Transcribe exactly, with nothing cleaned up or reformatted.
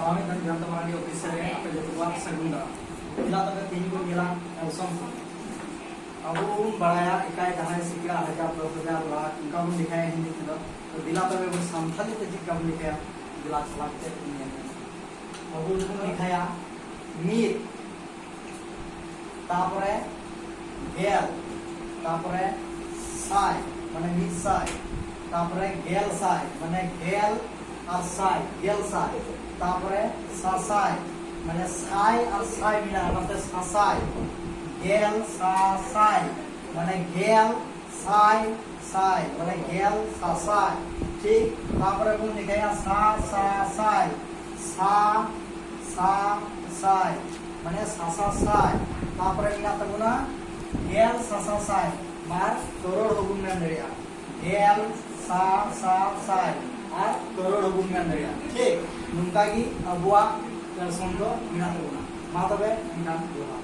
ᱥᱟᱶᱦᱮᱫ ᱫᱚ ᱡᱚᱭᱚᱱᱛ ᱢᱟᱨᱟᱱᱰᱤ ᱚᱯᱷᱤᱥ ᱨᱮ ᱟᱯᱮ ᱡᱚᱛᱚ ᱠᱚᱣᱟᱜ ᱥᱟᱹᱜᱩᱱ ᱫᱟᱨᱟᱢ᱾ ᱫᱮᱞᱟ ᱛᱚᱵᱮ ᱛᱮᱦᱮᱧ ᱵᱚᱱ ᱧᱮᱞᱟ ᱚᱞ ᱥᱚᱝᱠᱷᱟ᱾ ᱟᱵᱚ ᱵᱚᱱ ᱵᱟᱲᱟᱭᱟ ᱮᱠᱟᱭ, ᱫᱟᱦᱟᱭ, ᱥᱮᱠᱟ, ᱦᱟᱡᱟᱨ, ᱫᱚᱥ ᱦᱟᱡᱟᱨ, ᱞᱟᱠᱷ, ᱚᱱᱠᱟ ᱵᱚᱱ ᱞᱮᱠᱷᱟᱭᱟ ᱦᱤᱱᱫᱤ ᱛᱮᱫᱚ᱾ ᱛᱚ ᱫᱮᱞᱟ ᱛᱚᱵᱮ ᱟᱵᱚ ᱥᱟᱱᱛᱟᱲᱤ ᱛᱮ ᱪᱮᱫ ᱞᱮᱠᱟ ᱵᱚᱱ ᱞᱮᱠᱷᱟᱭᱟ, ᱫᱮᱞᱟ ᱥᱟᱞᱟ ᱠᱟᱛᱮ ᱵᱚᱱ ᱧᱮᱞᱟ᱾ ᱟᱵᱚ ᱵᱚᱱ ᱞᱮᱠᱷᱟᱭᱟ ᱢᱤᱫ, ᱛᱟᱯᱚᱨᱮ ᱜᱮᱞ, ᱛᱟᱯᱚᱨᱮ ᱥᱟᱭ, ᱢᱟᱱᱮ ᱢᱤᱫ ᱥᱟᱭ, ᱛᱟᱯᱚᱨᱮ ᱜᱮᱞ ᱥᱟᱭ, ᱢᱟᱱᱮ ᱜᱮᱞ ᱟᱨ ᱥᱟᱭ, ᱜᱮᱞ ᱥᱟᱭ, ᱛᱟᱯᱚᱨᱮ ᱥᱟᱥᱟᱭ, ᱢᱟᱱᱮ ᱥᱟᱭ ᱟᱨ ᱥᱟᱭ ᱢᱮᱱᱟᱜᱼᱟ, ᱚᱱᱟᱛᱮ ᱥᱟᱥᱟᱭ, ᱜᱮᱞ ᱥᱟᱥᱟᱭ, ᱢᱟᱱᱮ ᱜᱮᱞ ᱥᱟᱭ ᱥᱟᱭ, ᱢᱟᱱᱮ ᱜᱮᱞ ᱥᱟᱥᱟᱭ᱾ ᱴᱷᱤᱠ, ᱛᱟᱯᱚᱨᱮ ᱵᱚᱱ ᱞᱮᱠᱷᱟᱭᱟ ᱥᱟ ᱥᱟ ᱥᱟᱭ, ᱥᱟ ᱥᱟ ᱥᱟᱭ, ᱢᱟᱱᱮ ᱥᱟᱥᱟ ᱥᱟᱭ᱾ ᱛᱟᱯᱚᱨᱮ ᱢᱮᱱᱟᱜ ᱛᱟᱵᱚᱱᱟ ᱜᱮᱞ ᱥᱟᱥᱟ ᱥᱟᱭ, ᱟᱨ ᱠᱨᱳᱲ ᱦᱚᱸᱵᱚᱱ ᱢᱮᱱ ᱫᱟᱲᱮᱭᱟᱜᱼᱟ, ᱜᱮᱞ ᱥᱟ ᱥᱟ ᱥᱟᱭ ᱟᱨ ᱠᱨᱳᱲ ᱦᱚᱸᱵᱚᱱ ᱢᱮᱱ ᱫᱟᱲᱮᱭᱟᱜᱼᱟ᱾ ᱴᱷᱤᱠ, ᱱᱚᱝᱠᱟ ᱜᱮ ᱟᱵᱚᱣᱟᱜ ᱚᱞ ᱥᱚᱝᱠᱷᱟ ᱫᱚ ᱢᱮᱱᱟᱜ ᱛᱟᱵᱚᱱᱟ᱾ ᱢᱟ ᱛᱚᱵᱮ ᱮᱱᱠᱷᱟᱱ ᱡᱚᱦᱟᱨ᱾